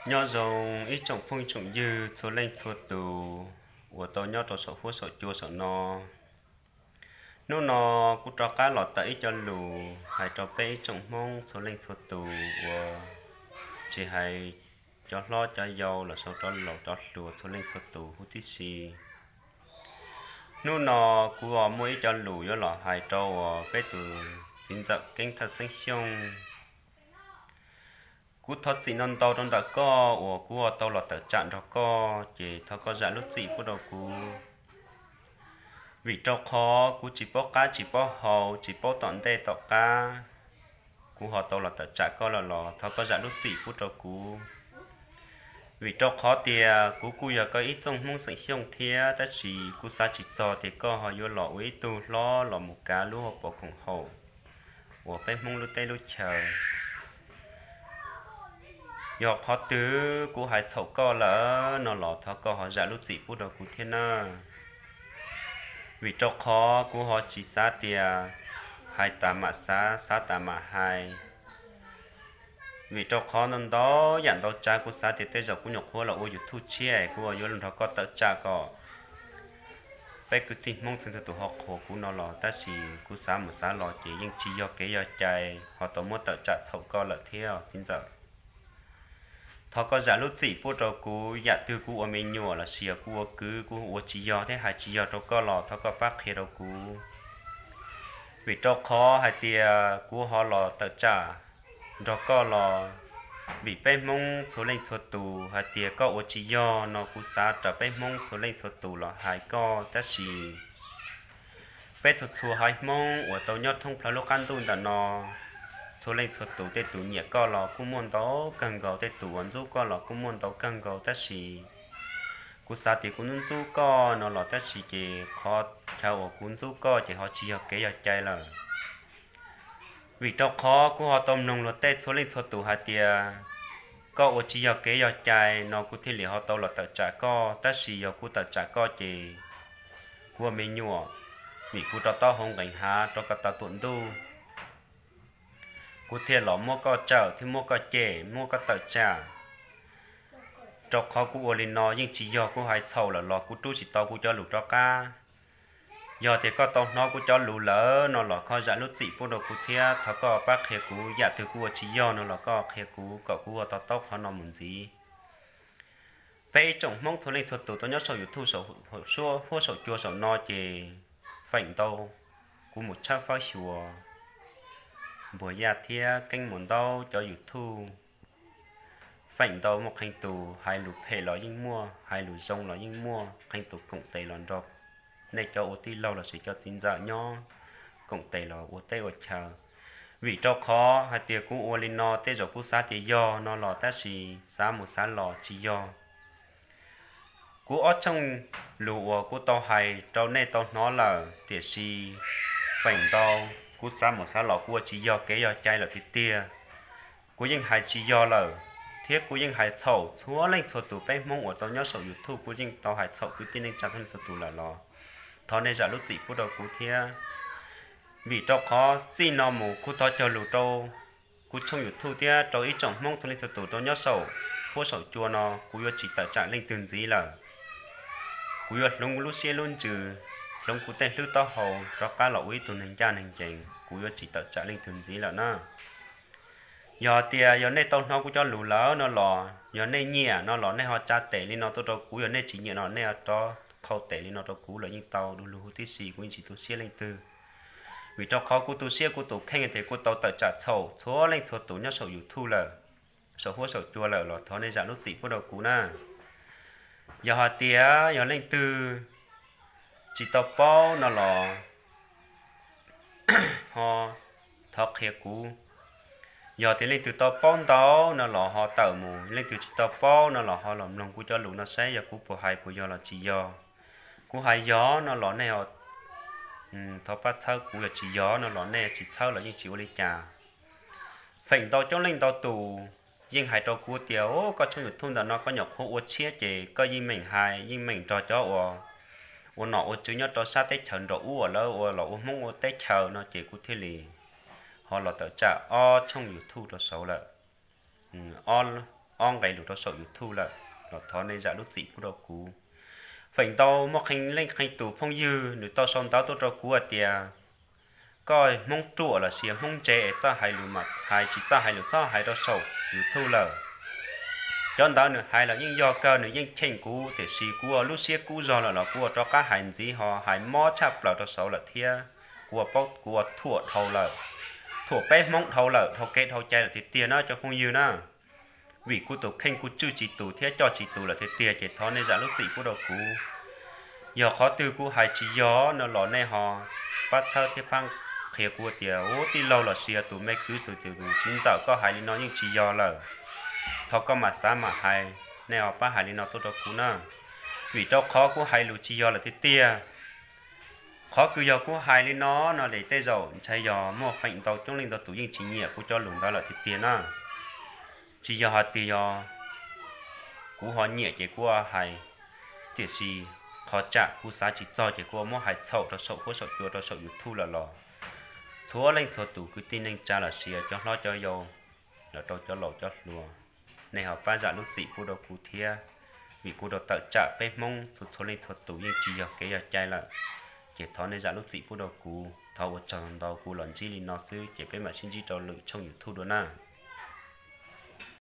Nyob zoo ib tsoom phooj tsoom ywg txhua leej txhua tus uas tau nyob rau saum huab saum cua saum no. Hnub no kuv rov qab los tawm ib co lus hais rau peb ib tsoom Hmoob txhua leej txhua tus uas tsis hais cov hlob cov yau los sau rov laus rov hluas txhua leej txhua tus huv tib si. Hnub no kuv muaj ib co lus yuav los hais rau uas peb tus txiv ntxawm Keeb Thawj Xeeb Xyooj. Kuv thov txim ntau ntau rau ntawm koj uas kuv tau los tawm tsam nrog koj, ces thov koj zam lub txim pub rau kuv. Vim rau qhov kuv tsis paub qab tsis paub hau, tsis paub tom ntej tom qab, kuv ho tau los tawm tsam koj lawm los thov koj zam lub txim pub rau kuv. Vim rau qhov tias kuv kuj yog koj ib tsoom Hmoob xeem Xyooj thiab, tab sis kuv xav tsis txog tias koj ho yuav los ua ib tug hlob los mus kav lub hauv paus koom haum uas peb Hmoob lub teb lub chaw. Yog qhov twg kuv hais txhaum koj lawm no los thov koj ho zam lub txim pub rau kuv thiab nawb. Vim rau qhov kuv ho tsis xav tias hais tas mam xav, xav tas mam hais. Vim rau qhov ntau ntau yam ntau tsav kuv xav tias tej zaum kuv nyuam qhuav los ua YouTube tshiab kuv yuav nrog koj tawm tsam kom peb kwv tij Hmoob txhua leej txhua tus ho qhuas kuv no los, tab sis kuv xav mus xav los ces yeej tsis yog kev yog cai, ho tau muab tawm tsam txhaum koj lawm thiab txiv ntxawm. Thov koj zam lub txim pub rau kuv, yam twg kuv ua me nyuam los sis yog kuv ua kwv kuv ua tsis yog thiab hais tsis yog rau koj los thov koj pab qhia rau kuv. Vim rau qhov hais tias kuv ho los tawm tsam nrog koj los vim peb Hmoob txhua leej txhua tus hais tias koj ua tsis yog no kuv xav raws peb Hmoob txhua leej txhua tus los hais koj, tab sis peb txhua txhua haiv Hmoob uas tau nyob thoob plaws lub qab ntuj ntawm no, txhua leej txhua tus tej tus nyiam koj los kuj muaj ntau kawg nkaus, tej tus uas ntxub koj los kuj muaj ntau kawg nkaus, tab sis kuv xav tias kuv ntxub ntxub koj no los tab sis ces qhov chaw uas kuv ntxub koj ces ho tsis yog kev yog cai lawm. Vim rau qhov kuv ho tau mloog luag tej txhua leej txhua tus hais tias koj ua tsis yog kev yog cai no kuv thiaj li ho tau los tawm tsam koj, tab sis yog kuv tawm tsam koj ces kuv ua me nyuam, vim kuv rau taub hau nqees hav rau koj tau tuam ntuj, kuv thiaj los muab koj tsawm thiab muab koj cem muab koj tawm tsam. Rau qhov kuv ua li no yeej tsis yog kuv hais txhaum lawm los kuv rub tsis tau kuv cov lus rov qab. Yog tias koj tau hnov kuv cov lus lawm no los koj zam lub txim pub rau kuv thiab thov koj pab qhia kuv, yam twg kuv ua tsis yog no los koj qhia kuv kom kuv ua to taub qhov no mus ntxiv. Peb ib tsoom Hmoob txhua leej txhua tus tau nyob saum YouTube saum huab saum cua saum no ces feem ntau kuv mus tshawb fawb xyuas Npuag Yaj thiab Keeb Muas Ntaub cov YouTube, feem ntau muaj qee tus hais lus phem los yeej muaj, hais lus zoo los yeej muaj, qee tus koom tes los nrog nej cov ua tij laug los sis cov txiv ntxawm nyob koom tes los ua teb ua chaw. Vim rau qhov hais tias kuv ua li no tej zaum kuv xav tias yog no los tab sis xav mus xav los tsis yog. Kuv ob tshooj lus uas kuv tau hais rau nej tau hnov lawm, tiam sis feem ntau kuv xav mus xav los kuv ua tsis yog kev yog cai lawm tiag tiag. Kuv yeej hais tsis yog lawm, thiab kuv yeej hais txhaum txhua leej txhua tus peb Hmoob uas tau nyob saum YouTube, kuv yeej tau hais txhaum kwv tij neej tsa txhua leej txhua tus lawm los thov nej zam lub txim pub rau kuv thiab. Vim rau qhov txij no mus kuv thov cog lus rau kuv tshooj YouTube thiab rau ib tsoom Hmoob txhua leej txhua tus rau nyob saum huab saum cua no, kuv yuav tsis tawm tsam leej twg ntxiv lawm. Kuv yuav hloov lub siab lub ntsws, hloov kuv tej hlwb taub hau rov qab los ua ib tug neeg ncaj neeg ncees, kuv yuav tsis tawm tsam leej twg ntxiv lawm na. Yog tias yog nej tau hnov kuv cov lus lawm no los yog nej nyiam no los nej ho tsa tes li no tuaj rau kuv, yog nej tsis nyiam no nej rov qhau tes li no rau kuv los yeej tau, du lug huv tib si, kuv yeej tsis tu siab leej twg. Vim rau qhov kuv tu siab kuv tus kheej tias kuv tau tawm tsam txhaum txhua leej txhua tus nyob saum YouTube lawm, saum huab saum cua lawm los thov nej zam lub txim pub rau kuv na. Yog hais tias yog leej twg tsis tau paub no los ho thov qhia kuv. Yog tias leej twg tau paub ntau no los ho tawm mus, leej twg tsis tau paub no los ho los mloog kuv cov lus no saib yog kuv puas hais puas yog los tsis yog. Kuv hais yog no los nej thov pab txhawb, kuv yog tsis yog no los nej tsis txhawb los yeej tsis ua li cas. Feem ntau coob leej ntau tus yeej hais rau kuv tias, o, koj tshooj YouTube ntawm no koj nyuam qhuav ua tshiab ces koj yeej meem hais yeej meem nrog cov uas ua nom ua tswv nyob rau sab teb chaws nraum ub uas lawv ua los ua Hmoob ua teb chaws no ces kuv thiaj li ho los tawm tsam ob tshooj YouTube rau saud lawm. Ob ob nqe lus rau saum YouTube lawm los thov nej zam lub txim pub rau kuv. Feem ntau muaj qee leej qee tus phooj ywg nws tau sau ntawv tuaj rau kuv hais tias koj Hmoob ruam los sis Hmoob ntse es txawj hais lus mas hais, tsis txawj hais lus txhob hais rau saum YouTube lawm. Cov ntawd nws hais los yeej yog kawg, nws yeej cheem kuv, tiam sis kuv ua lub siab kub zog lawm los kuv ua rov qab hais ntxiv ho hais mob tshaj plaws rau saud lawm thiab. Kuv ua paub kuv ua thuam dhau lawm, thuam peb Hmoob dhau lawm, dhau kev dhau cai lawm tiag tiag na cov phooj ywg na. Vim kuv tus kheej kuv tswj tsis tus thiab coj tsis tus lawm tiag tiag ces thov nej zam lub txim pub rau kuv. Yog qhov twg kuv hais tsis yog no los nej ho pab txhawb thiab pab qhia kuv tias, ub, tij laug los sis yog tus me kwv tus txiv ntxawm, koj hais li no yeej tsis yog lawm. Thov koj mam xav mam hais, nej ho pab hais li no tuaj rau kuv na. Vim rau qhov kuv hais lus tsis yog lawm tiag tiag. Qhov kws yog kuv hais li no, no li tej zaum ntshai yog muaj feem ntau coob leej ntau tus yeej tsis nyiam kuv cov lus ntawd lawm tiag tiag na. Tsis yog hais tias yog kuv ho nyiam ces kuv hais, tiam sis qhov tsam kuv xav tsis txog ces kuv muab hais txhaum rau saum huab saum cua rau saum YouTube lawm los txhua leej txhua tus kwv tij neej tsa los sis cov hlob cov yau, los rau cov laus cov hluas, nej ho pab zam lub txim pub rau kuv thiab. Vim kuv rau tawm tsam peb Hmoob txhua txhua leej txhua tus yeej tsis yog kev yog cai lawm, ces thov nej zam lub txim pub rau kuv. Thov ua tsaug ntau, kuv los ntsib li no xwb ces peb mam sib ntsib rau lwm tshooj YouTube dua na.